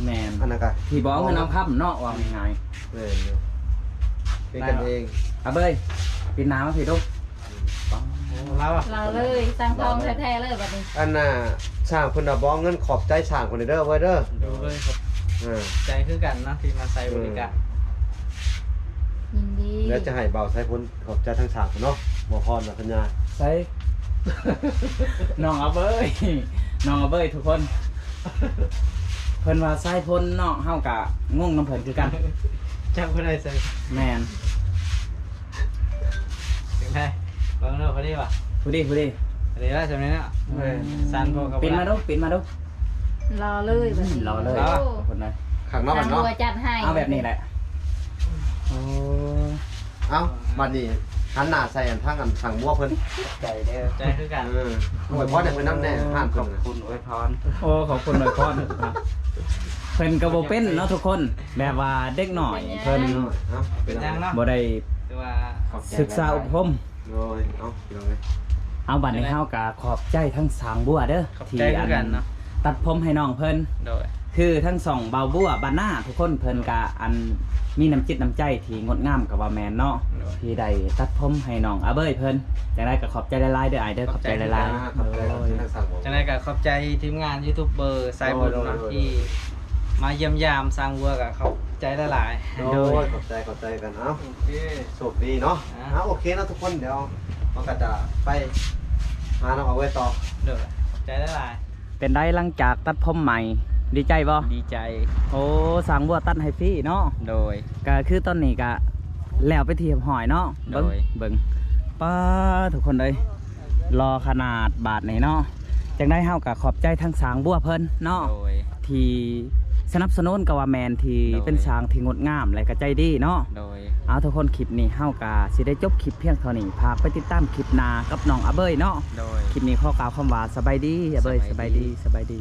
ແມ່ນ ອັນນັ້ນກໍທີ່ບໍ່ເອົາເງິນເອົາຄຳເນາະ ວ່າງ່າຍໆ. ແມ່ນຢູ່ ເປັນກັນເອງ. ອາເບີຍ ປິ່ນໜ້າມາພີ້ດູ. ໂອ້ ລາວ ລາວເລີຍ ຊ່າງທອງແທ້ໆເລີຍບັດນີ້. ອັນນ່າ ຊ່າງເພິ່ນວ່າບໍ່ເອົາເງິນ ຂອບໃຈຊ່າງເພິ່ນເດີເວີຍເດີ. ໂດຍ ຂອບ ເອີ ໃຈຄືກັນເນາະ ທີ່ມາໃຊ້ບໍລິການ. ຍິນດີ ແລ້ວຈະໃຫ້ບ່າວໄຊພົນຂອບໃຈທາງຊ່າງເພິ່ນເນາະ. ໝໍພອນວ່າສັນຍາ ໃສ ນ້ອງອາເບີຍ ນ້ອງອາເບີຍທຸກຄົນ ເພິ່ນວ່າໄຊພົນເນາະ ເຮົາກະງົງນຳເພິ່ນຄືກັນ ຈັກຜູ້ໃດໃສ່. ແມ່ນ. ເປັນໄງ ເບິ່ງເດີ ພໍດີບໍ່? ພໍດີ ພໍດີ ພໍດີລະ ສ່ຳນີ້ເນາະ. ເອີ ສັ່ນບໍ່ ປິດມາດູ ປິດມາດູ. ລໍເລີຍບັດນີ້ ລໍເລີຍ. ໂອ້ ຄົນໃດ ຄັກເນາະ ຄັກເນາະ ຈັດໃຫ້ ເອົາແບບນີ້ແຫຼະ. ໂອ້ ເອົ້າ ບັດນີ້ຫັນໜ້າໃສ່ອັນທາງອັນຊ່າງບົວເພິ່ນ. ໃຈເດີ ໃຈຄືກັນ. ເອີ ອວຍພອນໃຫ້ເພິ່ນນຳແດ່ ຮ້ານເພິ່ນ. ຂອບຄຸນອວຍພອນ. ໂອ້ ຂອບຄຸນອວຍພອນ. ເພິ່ນກໍບໍ່ເປັນເນາະທຸກຄົນ ແບບວ່າເດັກນ້ອຍເພິ່ນ ເປັນຫຍັງເນາະ ບໍ່ໄດ້ສຶກສາອົບຮົມ. ໂດຍ ເອົາ ພີ່ນ້ອງເອີຍ ເອົາ ບັດນີ້ເຮົາກໍຂອບໃຈທັງຊ່າງບົວເດີ ທີ່ອັນຕັດຜົມໃຫ້ນ້ອງເພິ່ນ. ໂດຍ ຄືທັງຊ່ອງບ່າວບົວບ້ານນາທຸກຄົນ ເພິ່ນກໍອັນມີນ້ຳຈິດນ້ຳໃຈທີ່ງົດງາມກໍວ່າແມ່ນເນາະ ໂດຍ ທີ່ໄດ້ຕັດຜົມໃຫ້ນ້ອງອາເບີຍເພິ່ນ. ຈັ່ງໃດກໍຂອບໃຈຫຼາຍໆເດີອ້າຍເດີ ຂອບໃຈຫຼາຍໆ. ໂດຍ ຈັ່ງໃດກໍຂອບໃຈທີມງານຢູທູບເບີສາຍບຸນເນາະ ໂດຍ ທີ່ມາຢ້ຽມຢາມຊ່າງບົວ ກໍຂອບໃຈຫຼາຍໆ. ໂດຍ ໂດຍ ຂອບໃຈ ຂອບໃຈກັນ. ເອົາ ໂອເຄ ໂຊກດີເນາະ. ອ່າ ເອົາ ໂອເຄເນາະທຸກຄົນ ດຽວເຮົາກໍຈະໄປຫານ້ອງອາເວີຍຕໍ່. ໂດຍ ຂອບໃຈຫຼາຍໆ. ເປັນໃດຫຼັງຈາກຕັດຜົມໃໝ່ ດີໃຈບໍ່? ດີໃຈ. ໂອ້ ຊ່າງບົວຕັດໃຫ້ຟຣີເນາະ. ໂດຍ ກໍຄືຕອນນີ້ກໍແລ້ວເປັນທີ່ຮຽບຮ້ອຍເນາະ. ເບິ່ງ ໂດຍ ເບິ່ງ ປ້າ ທຸກຄົນເອີຍ ຫຼໍ່ຂະໜາດບາດນີ້ເນາະ. ຈັ່ງໃດເຮົາກໍຂອບໃຈທາງຊ່າງບົວເພິ່ນເນາະ ໂດຍ ທີ່ສະໜັບສະໜູນກໍວ່າແມ່ນ ທີ່ ໂດຍ ເປັນຊ່າງທີ່ງົດງາມ ແລະກໍໃຈດີເນາະ. ໂດຍ ເອົາ ທຸກຄົນ ຄລິບນີ້ເຮົາກໍຊິໄດ້ຈົບຄລິບພຽງເທົ່ານີ້ ຝາກໄປຕິດຕາມຄລິບໜ້າກັບນ້ອງອາເບີຍເນາະ. ໂດຍ ຄລິບນີ້ຂໍກ່າວຄຳວ່າສະບາຍດີ ອາເບີຍ ສະບາຍດີ ສະບາຍດີ.